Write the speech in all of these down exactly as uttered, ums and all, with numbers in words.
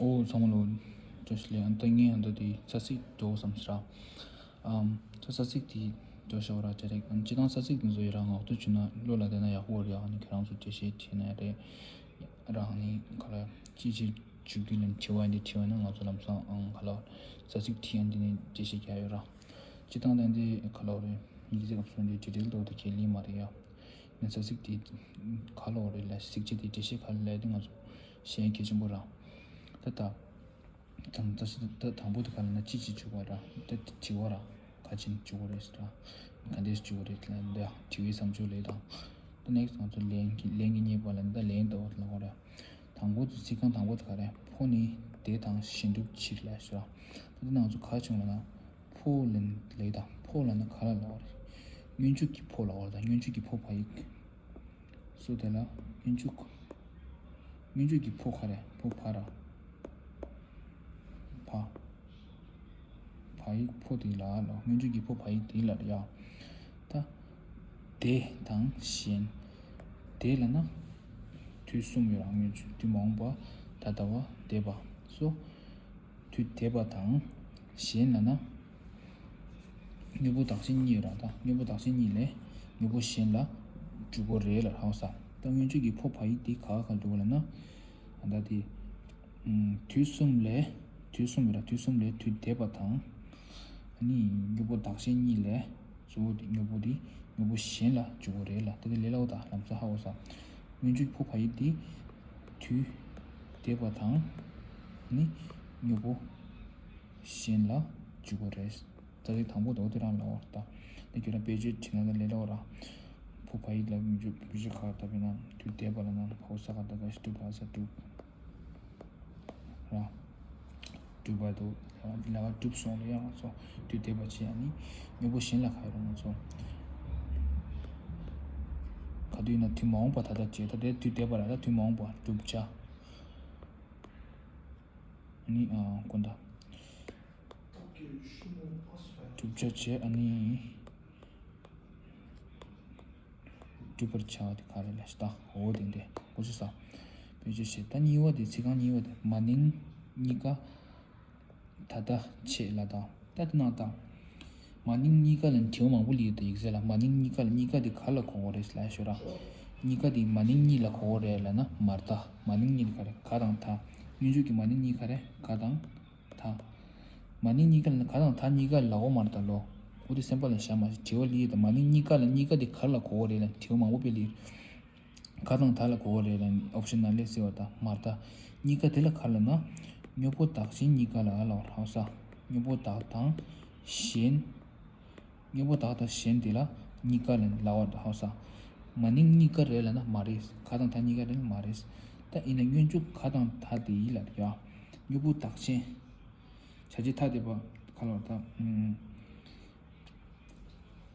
ཨོ་ཚང་མ་ལོ། བཀྲ་ཤིས་བདེ་ལེགས། ཨ་ནི་ད་ངས་ཨ་ནི་ད་དེ་ས་ཚིགས་འགྲོ་བསམ་ཟེར་ར། ཨམ་ད་ས་ཚིགས་དེ་འགྲོ་ཤོག་ར་ཅ་རེད། ཨ་ནི་སྤྱིར་བཏང་ས་ཚིགས་དེ་ཚོ་ཡི་ར་ངག་ཐོག་བྱུང་ན་བློ་ལ་བསྡད་ན་ཡག་པོ་རེད། ཨ་ནི་ཁྱེད་རང་ཚོ་འགྲེལ་བཤད་བྱས་ན་ཡག་རེད། རང་ནི་ག་ལ་ཅི་ཅི་བྱུང་གི་ལན་དྲི་བ་འདི་དྲི་བ་ན་ང་ཚོ་ལམ་སང་ཨང་ག་ལ་ས་ཚིགས་བྲིས་ཨ་འདི་ནས་འགྲེལ་བཤད་རྒྱག་ཡོད་ར། སྤྱིར་བཏང་ད་འདི་ག་ལ་རེད། འདི་ཚེ་སྐབས་སུ་འདི་འབྲི་འབྲེལ་ཏོག་ཏོ་ཁས་ལེན་མ་རེད་ཡ། ནས་ས་ཚིགས་དེ་ག་ལོག་རེད་ལ་ཚིགས་བཅད་དེ་འགྲེལ་བཤད་ག་ལ་དེ་ང་ཚོ་ཤེས་ཡ་གལ་ཆེན་པོ་ར། ད་ད་དང་ད་ད་དང་པོ་དེ་ག་ལ་ན་ཅི་ཅི་བྱུག་པ་ར། ད་དྲི་བ་ར་ག་ཅིན་བྱུག་པ་རེད་ཟེར་ར། ག་འདྲས་བྱུག་པ་རེད་ལ་འདི་དྲི་བའི་བསམ་ཚུལ་ལས་དང་། ད་ནེགསི་ང་ཚོ་ལན་གྱི་ལན་གྱི་གཉིས་པ་ལ་ད་ལན་ལྟ་བ་ལ་གོ་ར། དང་པོ་དེ་ཚིག་རྐང་དང་པོ་དེ་ག་རེད། ཕོ་ནི་དེ་དང་གཞན་སྒྲུབ་ཕྱིར་ལ་ཟེར་ར། ད་དེ་ན་ང་ཚོ་ག་བྱུང་ལ་ན། ཕོ་ལན་ལས་དང་ཕོ་ལ་ནི་ག་ལ་ལོག་རེད། སྔོན་འཇུག་གི་ཕོ་ལོག་རེད། ད་སྔོན་འཇུག་གི་ཕོ་བ་ཡིག་སོ་དེ་ལ་སྔོན་འཇུག་སྔོན་འཇུག་གི་ཕོ་ག་རེད། ཕོ་བ་ར། བ། བ་ཡིག་ཕོ་དེ་ལ་ལོ། སྔོན་འཇུག་གི་ཕོ་བ་ཡིག་དེ་ལ་ཡ། ད་དེ་དང་གཞན། དེ་ལ་ན་དུས་གསུམ་ཡོད་ར། སྔོན་འཇུག་དུས་མ་འོངས་པ། ད་ལྟ་བ། འདས་པ་སོ། དུས་འདས་པ་དང་གཞན་ལ་ན། དངོས་པོ་བདག་གཞན་གཉིས་ཡོད་ར། ད་དངོས་པོ་བདག་གཞན་གཉིས་ལས་དངོས་པོ་གཞན་ལ་འཇུག་པ་རེད་ལ་ཧ་ས། ད་སྔོན་འཇུག་གི་ཕོ་བ་ཡིག་དེ་ག་ག་འཇུག་པ་ལ་ན། ད་དེ་དུས་གསུམ་ལས་དུས་གསུམ་ཡོད་ར། དུས་གསུམ་ལས་དུས་འདས་པ་དང་། ཨ་ནི་དངོས་པོ་བདག་གཞན་གཉིས་ལས། གཙོ་བོ་དེ་དངོས་པོ་དེ་དངོས་པོ་གཞན་ལ་འཇུག་པ་རེད་ལ། ད་དེ་ལས་སླ་བོ་དང་ལམ་སང་ཧ་གོ་ས། སྔོན་འཇུག་ཕོ་བ་ཡིག་དེ་དུས་འདས་པ་དང་ནི་དངོས་པོ་གཞན་ལ་འཇུག་པ་རེད། ད་དེ་དང་པོ་དོ་དེ་རང་ལ་འོ་ད་དེ་ཁྱོད་རང་དཔེ་བརྗོད་བྲིས་ན་ད་ལས་སླ་བོ་ར། ཕོ་བ་ཡིག་ལ་སྔོན་འཇུག་དཔེ་བརྗོད་ག་ད་བས་ན་དུས་འདས་པ་ལ་ན་ཧ་གོ་ས་ག་ད་ག་ཤི་དུ་བ་ས་དུ། ར། གྲུབ་པ་དུ། ལ་བ་གྲུབ་སོང་ལ་ཡང་ང་ཚོ་དུས་འདས་པ་བྱས་ཨ་ནི་དངོས་པོ་གཞན་ལ་ག་རུ་ང་ཚོ་ག་དུས་ན་དུས་མ་འོངས་པ་ད་ལྟ་བྱས། ད་དེ་དུས་འདས་པ་ར། ད་དུས་མ་འོངས་པ་བསྒྲུབ་བྱ་ཨ་ནི་ཨ་ཀུན་ད་བསྒྲུབ་བྱ་བྱས་ཨ་ནི། སྒྲུབ་པར་བྱ་བ་དེ་ག་རེ་ལ་ཞིག་ད་འོ་དེ་འདྲ་འོ་ཅི་ས། དཔེ་ཆ་ཞིག་ད་གཉིས་པ་དེ་ཚིག་རྐང་གཉིས་པ་དེ་མ་ནིང་གཉིས་ཀ་ད་ལྟ་ཆེད་ལ་དང་ད་དེ་ནང་དང་། མ་ནིང་གཉིས་ཀ་ལ་དྲི་བ་མང་པོ་ལ་ཡོད་དེ་ཡིག་ཚད་ལ་མ་ནིང་གཉིས་ཀ་ལ་གཉིས་ཀ་དེ་ག་ལ་གོ་གོ་རེད་ལ་ཞོ་ར། གཉིས་ཀ་དེ་མ་ནིང་གཉིས་ལ་གོ་གོ་རེད་ལ་ན་མ་རེད་ད། མ་ནིང་གཉིས་དེ་ག་རེད་ག་དང་ད། སྔོན་འཇུག་གི་མ་ནིང་གཉིས་ག་རེད་ག་དང་། ད། མ་ནིང་གཉིས་ཀ་ལ་ག་དང་ད་གཉིས་ཀ་ལ་འོ་མར་ད་ལོ། འོ་དེ་སེམས་པ་ལ་བཞག་མ་ཞིག་དྲི་བ་ལི་ཡི་ད་མ་ནིང་གཉིས་ཀ་ལ་གཉིས་ཀ་དེ་ག་ལ་གོ་བོ་རེད་ལ་དྲི་བ་མང་པོ་སྤེལ་ལི། ག་དང་ད་ལ་གོ་བོ་རེད་ལ་ཨོབ་ཤན་ན་ལས་ཟེར་བ་ད་མར་ད། གཉིས་ཀ་དེ་ལ་ག་ལ་ན། དངོས་པོ་བདག་གཞན་གཉིས་ཀ་ལ་ཨ་ལ་བ་ཧ་ས། དངོས་པོ་བདག་དང་གཞན། དངོས་པོ་བདག་དང་གཞན་དེ་ལ་གཉིས་ཀ་ལ་ལ་བ་ཧ་ས། མ་ནིང་གཉིས་ཀ་རེད་ལ་ན་མ་རེད། ག་དང་ད་གཉིས་ཀ་རེད་ལ་མ་རེད། ད་ཡིན་ན་སྔོན་འཇུག་ག་དང་ད་དེ་ཡིན་ལ་ཡ། དངོས་པོ་བདག་གཞན། བྱ་བྱེད་ཐ་དད་པ་ག་ལ་བ་ད།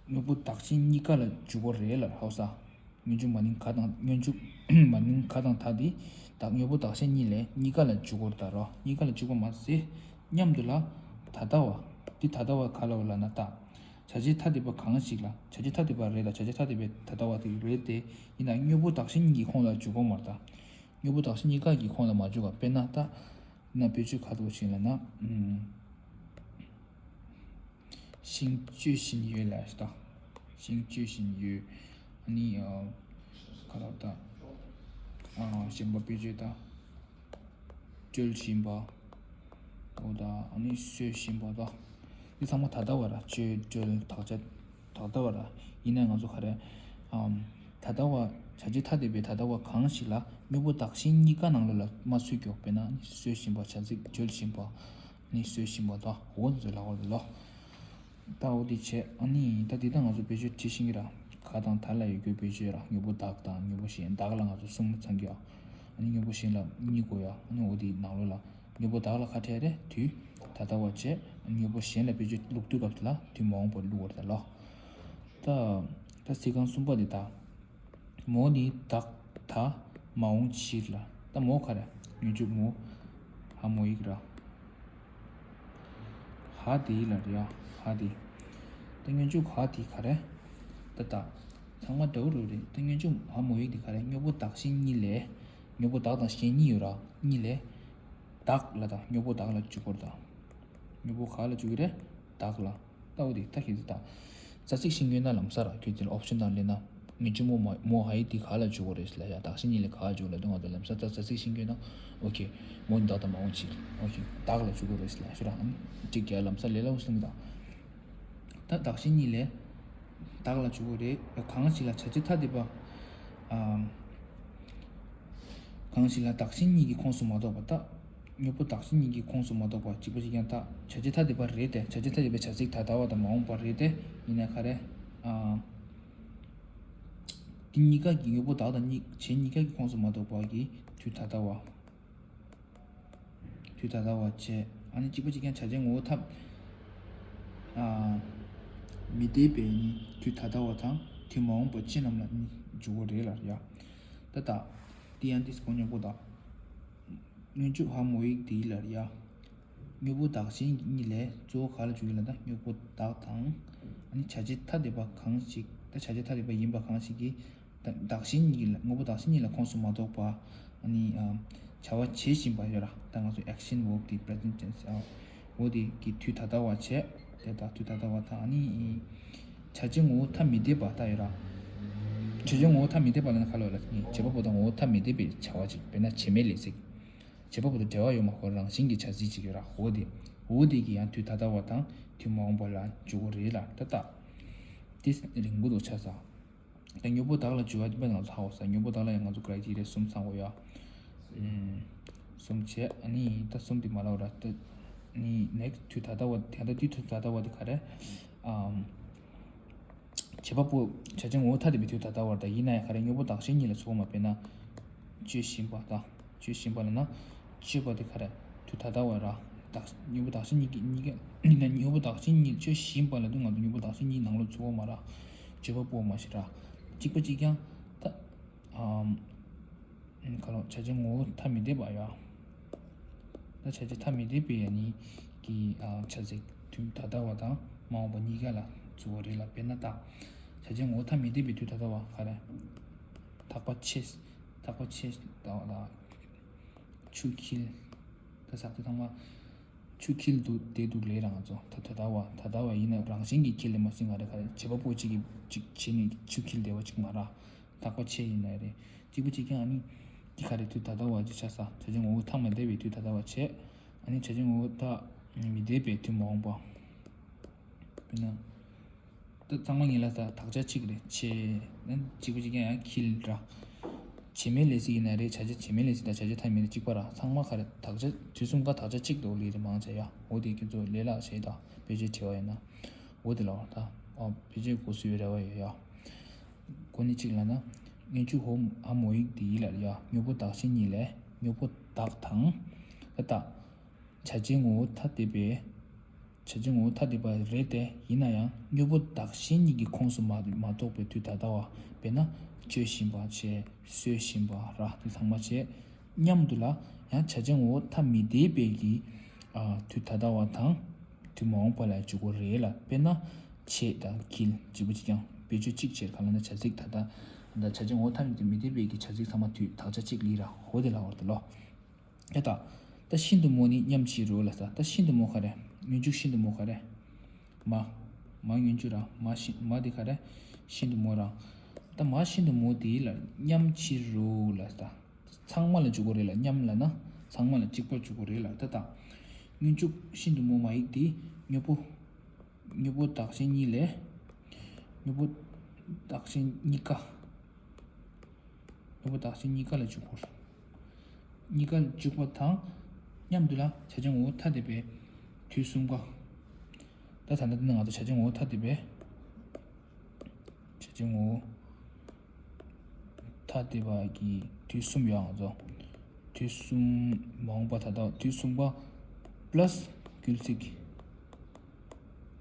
དངོས་པོ་བདག་གཞན་གཉིས་ཀ་ལ་འཇུག་པ་རེད་ལ་ཧ་ས། སྔོན་འཇུག་མ་ནིང་ག་དང་སྔོན་འཇུག་མ་ནིང་ག་དང་ད་དེ་དག་དངོས་པོ་བདག་གཞན་གཉིས་ལས་གཉིས་ཀ་ལ་འཇུག་པར་ད་རོ། གཉིས་ཀ་ལ་འཇུག་པ་མ་ཟད་མཉམ་དུ་ལ་ད་ལྟ་བ། འདི་ད་ལྟ་བ་ག་ལ་བ་ལ་ན་ད། བྱ་བྱེད་ཐ་དད་པ་གང་ཞིག་ལ་བྱ་བྱེད་ཐ་དད་པ་རེད་ལ་བྱ་བྱེད་ཐ་དད་པའི་ད་ལྟ་བ་དེ་རེད་དེ། ཡིན་ན་དངོས་པོ་བདག་གཞན་གཉིས་ཀྱི་ཁོངས་ལ་འཇུག་པ་མ་རེད་ད། དངོས་པོ་བདག་གཞན་གཉིས་ཀ་གི་ཁོངས་ལ་མ་འཇུག་པ་དཔེར་ན་ད། ན་དཔེ་ཆོས་ཁ་དོག་ཞིག་ལ་ན། ཤིང་གཅོད་བཞིན་ཡོད་ལ་ཞིག་དང་། ཤིང་གཅོད་བཞིན་ཡོད། ཨ་ནི། ཁ་ལག་དང་། གཞན་པ་དཔེ་ཆོས་དང་། བཀྲོལ་བཞིན་པ། འོ་དང་ཨ་ནི་གསོད་བཞིན་པ་དང་། འདི་ཚང་མ་ད་ལྟ་བ་ར་གཅོད་བཀྲོལ་དག་ཆ། ད་ལྟ་བ་ར། ཡིན་ན་ང་ཚོ་ག་རེ། ཨམ། ད་ལྟ་བ་བྱ་བྱེད་ཐ་དད་པའི་ད་ལྟ་བ་གང་ཞིག་ལ་དངོས་པོ་བདག་གཞན་གཉིས་ཀ་ནང་ལོགས་ལ་མ་ཚུད་ཀྱོག་དཔེར་ན་གསོད་བཞིན་པ་བྱ་ཚིག་བཀྲོལ་བཞིན་པ། ནི་གསོད་བཞིན་པ་དང་འོ་འདི་ཚོ་ལ་འོ་ལོ། ད་འོ་འདི་བྱས་ཨ་ནི་ད་འདི་ད་ང་ཚོ་བེད་སྤྱོད་བྱེད་ཤིང་གི་ར། ག་དང་ད་ལ་ཡོད་རྒྱུ་བེད་སྤྱོད་ར་དངོས་པོ་བདག་དང་དངོས་པོ་གཞན་བདག་ལ་ང་ཚོ་གསུམ་ཚང་གི་ཨ། ཨ་ནི་དངོས་པོ་གཞན་ལ་གཉིས་དགོས་ཡ། ཨ་ནི་འོ་འདི་ནང་ལོགས་ལ་དངོས་པོ་བདག་ལ་ག་འཕྲད་རེད་དུས་ད་ལྟ་བ་བྱས། དངོས་པོ་གཞན་ལ་བེད་སྤྱོད་བླུག་དུས་སྐབས་དེ་ལ་དུས་མ་འོངས་པར་བླུག་བར་ད་ལོ། ད་ད་ཚིག་རྐང་གསུམ་པ་འདི་ད། མོ་ནི་བདག་ད་མ་འོངས་ཕྱིར་ལ། ད་མོ་ག་རེ། སྔོན་འཇུག་མོ། ཧ་མོ་ཡིག་ར། ཧ་དེ་ལ་རེད་ཡ། ཧ་དེ། ད་སྔོན་འཇུག་ཧ་དེ་ག་རེ། ད་ད། ཚང་མ་འདྲ་བོ་རེད། ད་སྔོན་འཇུག་ཧ་མོ་ཡིག་དེ་ག་རེ། དངོས་པོ་བདག་གཞན་གཉིས་ལས། དངོས་པོ་བདག་དང་གཞན་གཉིས་ཡོད་ར། གཉིས་ལས། བདག་ལ་དང་དངོས་པོ་བདག་ལ་འཇུག་དགོས་རེད་ད། དངོས་པོ་ག་ལ་འཇུག་གི་རེད། བདག་ལ། ད་འོ་དེ་ད་ཁྱེད་ཚོ་ད། རྩ་ཚིག་ཤེས་མཁན་ན་ལམ་སང་ར་ཁྱོད་ཚོ་ལ་ཨོབ་ཤན་དང་ལེན་ན། ངེས་འབྱུང་མོ་མ་མོ་ཧ་ཡི་དེ་ག་ལ་འཇུག་དགོས་རེད་ལབ་ཡ། བདག་གཞན་གཉིས་ལ་ག་ལ་འཇུག་ལབ་དུས་ང་ཚོ་ལམ་སང་ད་རྩ་ཚིག་ཤེས་མཁན་ན། ཨོ་ཁེ། མོ་བདག་དང་མ་འོངས་ཕྱིར། ཨོ་ཁེ། བདག་ལ་འཇུག་དགོས་རེད་ལབ་ཤོད་ར། ཨ་ནི་གཅིག་ག་ལམ་སང་ལས་སླ་བོ་སོང་གི་ད། ད་བདག་གཞན་གཉིས་ལས། བདག་ལ་འཇུག་གི་རེད། གང་ཞིག་ལ་བྱ་བྱེད་ཐ་དད་པ། ཨམ། གང་ཞིག་ལ་བདག་གཞན་གཉིས་ཀྱི་ཁོངས་སུ་མ་གཏོགས་པ་ད། དངོས་པོ་བདག་གཞན་གཉིས་ཀྱི་ཁོངས་སུ་མ་གཏོགས་པ་གཅིག་པ་གཅིག་རྐྱང་ད་བྱ་བྱེད་ཐ་དད་པ་རེད་དེ། བྱ་བྱེད་ཐ་དད་པའི་བྱ་ཚིག་ད་ལྟ་བ་དང་མ་འོངས་པ་རེད་དེ། ཡིན་ན་ག་རེ། ཨམ། དེ་གཉིས་ཀ་གི་དངོས་པོ་བདག་དང་གཉིས་བྱེད་གཉིས་ཀ་གི་ཁོངས་སུ་མ་གཏོགས་པ་གི་དུས་ད་ལྟ་བ། དུས་ད་ལྟ་བ་བྱས། ཨ་ནི་གཅིག་པ་གཅིག་རྐྱང་བྱ་བྱེད་ངོ་བོ་ཐ། ཨ། མི་ལྡན་པའི་ནི་དུས་ད་ལྟ་བ་དང་དུས་མ་འོངས་པ་སྤྱི་རྣམས་ལ་ནི་འཇུག་གོ་རེད་ལ་ཡ། ད་ལྟ། འདི་ཡང་ཏིས་གོ་ཉོག་པོ་དང་། སྔོན་འཇུག་ཧ་མོ་ཡིག་འདི་ལ་ཡ། དངོས་པོ་བདག་གཞན་གཉིས་ལས་གཙོ་བོ་ག་ལ་འཇུག་ཡིན་ལ་ད་དངོས་པོ་བདག་དང་། ཨ་ནི་བྱ་བྱེད་ཐ་དད་པ་གང་ཞིག་ད་བྱ་བྱེད་ཐ་དད་པ་ཡིན་པ་གང་ཞིག་གིས། ད་བདག་གཞན་གཉིས་ལ་དངོས་པོ་བདག་གཞན་གཉིས་ལ་ཁོངས་སུ་མ་གཏོགས་པ། ཨ་ནི་ཨ། བྱ་བ་བྱེད་བཞིན་པ་ཡོད་ར། ད་ང་ཚོ་action verb དེ་present tense ཨ། འོ་དེ་གི་དུས་ད་ལྟ་བ་བྱས། དེ་དག་དུས་ད་ལྟ་བ་དང་ཨ་ནི། བྱ་བྱེད་ངོ་བོ་ཐ་མི་དད་པ་ད་ཡོད་ར། བྱ་བྱེད་ངོ་བོ་ཐ་མི་དད་པ་ལ་ནི་ག་ལ་ཡོད་ལ་ནི་བྱེད་པ་པོ་དང་ངོ་བོ་ཐ་མི་དད་པའི་བྱ་བ་ཅིག་དཔེར་ན་བྱེད་མེད་ལས་ཚིག་བྱེད་པ་པོ་དང་འབྲེལ་བ་ཡོད་མ་ཁོ་རང་བཞིན་གྱི་བྱ་ཚིག་ཅིག་ཡོད་ར། འོ་དེ། འོ་དེ་གི་ཡང་དུས་ད་ལྟ་བ་དང་དུས་མ་འོངས་པ་ལ་འཇུག་གོ་རེད་ལ་ད་ལྟ། དེ་རིང་པོ་དུ་ཆགས་ས། ད་དངོས་པོ་བདག་ལ་འཇུག་པ་དེ་པ་ང་ཚོ་ཧ་གོ་ས། དངོས་པོ་བདག་ལ་ཡང་ང་ཚོ་criteria གསུམ་ཚང་དགོས་ཡ། ཨུམ། གསུམ་བྱས་ཨ་ནི་ད་གསུམ་དེ་མ་ལབ་ར་ད། ནི་next དུས་ད་ལྟ་བ་དེ་ད་ལྟ་དུས་དུས་ད་ལྟ་བ་དེ་ག་རེ། ཨམ། བྱེད་པ་པོ་བྱ་བྱེད་ངོ་བོ་ཐ་དད་པའི་དུས་ད་ལྟ་བར་དང་ཡིན་ན་ཡང་ག་རེ་དངོས་པོ་བདག་གཞན་གཉིས་ལ་ཚུར་མ་དཔེར་ན། སྤྱོད་བཞིན་པ་དང་སྤྱོད་བཞིན་པ་ལ་ན། སྤྱོད་པ་དེ་ག་རེ་དུས་ད་ལྟ་བར་ར། བདག་དངོས་པོ་བདག་གཞན་གཉིས་ཀྱི་གཉིས་ཀ་ཡིན་ན་དངོས་པོ་བདག་གཞན་གཉིས་སྤྱོད་བཞིན་པ་ལ་དུས་ང་ཚོ་དངོས་པོ་བདག་གཞན་གཉིས་ནང་ལོགས་ཚུར་མ་ར། བྱེད་པ་པོ་མ་ཞིག་ར། གཅིག་པ་གཅིག་རྐྱང་ད། ཨམ། ཁ་ལོ་བྱ་བྱེད་ངོ་བོ་ཐ་མི་དད་པ་ཡ། ད་བྱ་བྱེད་ཐ་མི་དད་པའི་ཡ་ནི་གི་ཨ་བྱ་ཚིག་དུས་ད་ལྟ་བ་དང་མ་འོངས་པ་གཉིས་ཀ་ལ་འཛུལ་བ་རེད་ལ། དཔེར་ན་ད་བྱ་བྱེད་ངོ་བོ་ཐ་མི་དད་པའི་དུས་ད་ལྟ་བ་ག་རེ། ཐག་པ་ཆད། ཐག་པ་ཆད་ད་ལ་ཆུ་འཁྱིལ། ད་ཟག་དེ་ཚང་མ་ཆུ་འཁྱིལ་འདུག་བསྡད་འདུག་ལས་རང་ཚོ་ད་ད་ལྟ་བ་ད་ལྟ་བ་ཡིན་ན་རང་བཞིན་གྱིས་འཁྱིལ་ལས་མ་ཤེས་ང་རེ་ག་རེ་བྱེད་པ་པོ་གཅིག་གིས་གཅིག་བྱས་ནས་ཆུ་འཁྱིལ་བསྡད་པ་གཅིག་མ་ར། ཐག་པ་ཆད་ཡིན་ན་རེད། གཅིག་པ་གཅིག་རྐྱང་ཨ་ནི། འདི་ག་རེ་དུས་ད་ལྟ་བ་ཅིག་ཆགས་ས་བྱ་བྱེད་ངོ་བོ་ཐ་མི་དད་པའི་དུས་ད་ལྟ་བ་བྱས། ཨ་ནི་བྱ་བྱེད་ངོ་བོ་ཐ་མི་དད་པའི་དུས་མ་འོངས་པ། དཔེར་ན། ད་ཚང་མ་ངེད་ལ་ད་དག་ཆ་གཅིག་རེད་བྱས། ན་གཅིག་པ་གཅིག་རྐྱང་ཡང་འཁྱིལ་ར། བྱེད་མེད་ལས་ཚིག་ཡིན་ན་རེད། བྱ་བྱེད་བྱེད་མེད་ལས་ཚིག་དང་བྱ་བྱེད་ཐ་མི་དད་གཅིག་པ་ར་ཚང་མ་ག་རེ་དག་ཆ་དུས་གསུམ་ཀ་དག་ཆ་གཅིག་ཏུ་ལས་རེད་མང་ཆེ་ཡ། འོ་དེ་ཁྱེད་ཚོ་ལས་ལག་བྱས་དང་བེད་སྤྱོད་བྲལ་བ་ཡིན་ན། འོ་དེ་ལ་འོ་ད། ཨ་བེད་སྤྱོད་དགོས་སུ་ཡོད་རེ་བ་ཡོད་ཡ། ཁོ་ནི་གཅིག་ལ་ན། སྔོན་འཇུག་ཧོ་ཨ་མོ་ཡིག་དེ་ཡིད་ལ་ཡ་དངོས་པོ་བདག་གཞན་གཉིས་ལས་དངོས་པོ་བདག་དང་། ད་ལྟ། བྱ་བྱེད་ངོ་བོ་ཐ་དད་པའི། བྱ་བྱེད་ངོ་བོ་ཐ་དད་པ་རེད་དེ་ཡིན་ན་ཡང་དངོས་པོ་བདག་གཞན་གཉིས་ཀྱི་ཁོངས་སུ་མ་མ་གཏོགས་པའི་དུས་ད་ལྟ་བ་དཔེར་ན་སྤྱོད་བཞིན་པ་བྱས་གསོལ་བཞིན་པ་ར་དེ་ཚང་མ་བྱས། མཉམ་དུ་ལ་ཡང་བྱ་བྱེད་ངོ་བོ་ཐ་མི་དད་པའི་གི་ཨ་དུས་ད་ལྟ་བ་དང་དུས་མ་འོངས་པ་ལ་འཇུག་གོ་རེད་ལ། དཔེར་ན་བྱེད་དང་འཁྱིལ་གཅིག་པ་གཅིག་རྐྱང་བེད་སྤྱོད་གཅིག་བྱས་གང་ལ་ན་བྱ་ཚིག་ད་ལྟ་ད་བྱ་བྱེད་ངོ་བོ་ཐ་མི་དད་པའི་གི་བྱ་ཚིག་ཚང་མ་དུས་དག་ཆ་གཅིག་ལི་ར་འོ་དེ་ལ་འོར་དུ་ལོ། ཡ་ད། ད་ཤིན་ཏུ་མོ་ནི་མཉམ་ཕྱིར་རོ་ལ་ས། ད་ཤིན་ཏུ་མོ་ག་རེ། སྔོན་འཇུག་ཤིན་ཏུ་མོ་ག་རེ། མ། མ་སྔོན་འཇུག་ར། མ་ཤི་མ་དེ་ག་རེ། ཤིན་ཏུ་མོ་ར། ད་མ་ཤིན་ཏུ་མོ་དེ་ལ་མཉམ་ཕྱིར་རོ་ལ་ས། ཚང་མ་ལ་འཇུག་གོ་རེད་ལ་མཉམ་ལ་ན། ཚང་མ་ལ་གཅིག་པར་འཇུག་གོ་རེད་ལ་ད་ད། སྔོན་འཇུག་ཤིན་ཏུ་མོ་མ་ཡིག་དེ་དངོས་པོ། དངོས་པོ་བདག་གཞན་གཉིས་ལས། དངོས་པོ་བདག་གཞན་གཉིས་ཀ། དངོས་པོ་བདག་གཞན་གཉིས་ཀ་ལ་འཇུག་གོ། གཉིས་ཀ་འཇུག་པ་དང་། མཉམ་དུ་ལ་བྱ་བྱེད་ངོ་བོ་ཐ་དད་པའི་དུས་གསུམ་ཀ། ད་ད་ལྟ་འདི་ན་ང་ཚོ་བྱ་བྱེད་ངོ་བོ་ཐ་དད་པའི། བྱ་བྱེད་ངོ་བོ་ཐ་དད་པ་གི་དུས་གསུམ་ཡོད་ང་ཚོ། དུས་གསུམ་མ་འོངས་པ་ད་ལྟ་དུས་གསུམ་ཀ་པ་ལ་སི་སྐུལ་ཚིག་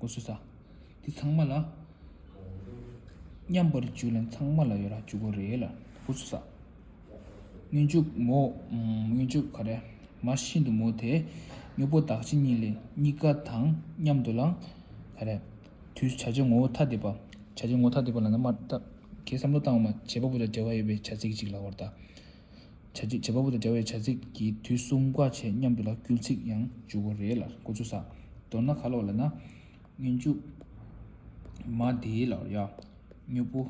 གོ་སོང་ས། དེ་ཚང་མ་ལ། མཉམ་པར་འཇུག་ལ་ཚང་མ་ལ་ཡོད་ར་འཇུག་གོ་རེད་ལ་གོ་སོང་ས། སྔོན་འཇུག་མོ། སྔོན་འཇུག་ག་རེ། མ་ཤིན་ཏུ་མོ་དེ། དངོས་པོ་བདག་གཞན་གཉིས་ལས་གཉིས་ཀ་དང་མཉམ་དུ་ལ། ག་རེ། དུས་བྱ་བྱེད་ངོ་བོ་ཐ་དད་པ། བྱ་བྱེད་ངོ་བོ་ཐ་དད་པ་ལ་ན་མ་ད། གའི་བསམ་བློ་བཏང་བ་མ་བྱེད་པ་པོ་དང་འབྲེལ་བ་ཡོད་པའི་བྱ་ཚིག་ཅིག་ལ་བར་ད། བྱ་བྱེད་བྱེད་པ་པོ་དང་འབྲེལ་བའི་བྱ་ཚིག་གི་དུས་གསུམ་ཀ་བྱས་མཉམ་དུ་ལ་སྐུལ་ཚིག་ཡང་འཇུག་དགོས་རེད་ལ། འགོ་ཚུགས་ས། མདོར་ན་ག་ལ་བ་ལབ་ན། སྔོན་འཇུག་མ་དེའི་ལ་བ་ཡ། དངོས་པོ་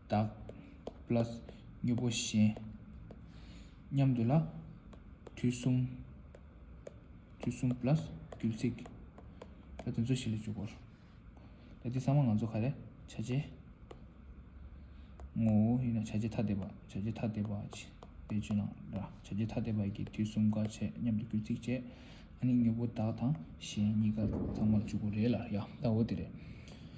བདག་plus་དངོས་པོ་གཞན་མཉམ་དུ་ལ་དུས་གསུམ། དུས་གསུམ་plus་སྐུལ་ཚིག་ད་དེ་ཚོ་ཞིག་ལ་འཇུག་དགོས། ད་དེ་ཚང་མ་ང་ཚོ་ག་རེ་བྱ་བྱེད། ངོ་བོ་ཡིན་ན་བྱ་བྱེད་ཐ་དད་པ། བྱ་བྱེད་ཐ་དད་པ་ཅི་བེད་སྤྱོད་ནང་ར། བྱ་བྱེད་ཐ་དད་པ་གི་དུས་གསུམ་ཀ་བྱས་མཉམ་དུ་སྐུལ་ཚིག་བྱས། ཨ་ནི་དངོས་པོ་བདག་དང་གཞན་གཉིས་ཀ་ཚང་མ་ལ་འཇུག་དགོས་རེད་ལ་ཡ། ད་འོ་དེ་རེད།